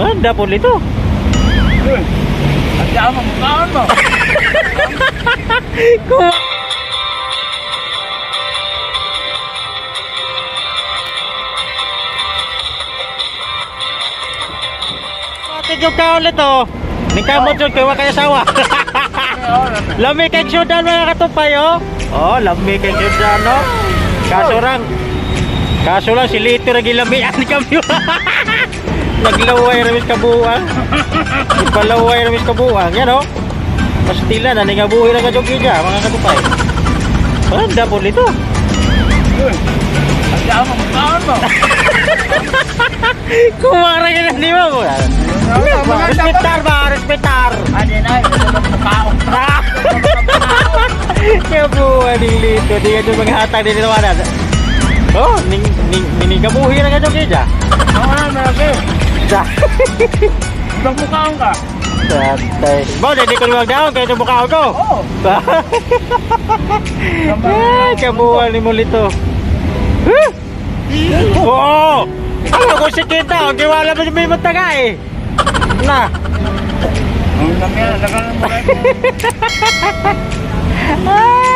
Maganda po nito. At saka mo, mukhaan mo. Atin yung kaon nito. Ningkamot yun, kaya kaya sawa. Lami kay syudan mga katupay, oh. Oh, lami kay syudan, no. Kaso lang, kaso lang, si Lito na gilamian kami. Naglaway ramis kabuang. Ipalaway ramis kabuang. Yan, oh. Pastila na, ningabuhi na kadyogi niya, mga katupay. Maganda po nito. At saka mo, mukhaan mo. Kumara ka na, di ba? Respetar ba? Respetar. Ano na, ito na mukhaon. Kaya po, aning lito. Di ka dyan maghatag din ito. Oh, ning ning ninikabuhi na ka dyan kaya. Oo na, malaki. Sa Ibang mukhaan ka. Tatay. Ba, di ko luwag down kaya mukha ko. Oo. Ay, kabuhan ni mo lito. Huh? Oo. Ano kung si kita, ang kiwala mo may mataga eh. Na. Ang laki, laki ng mukha. Ah!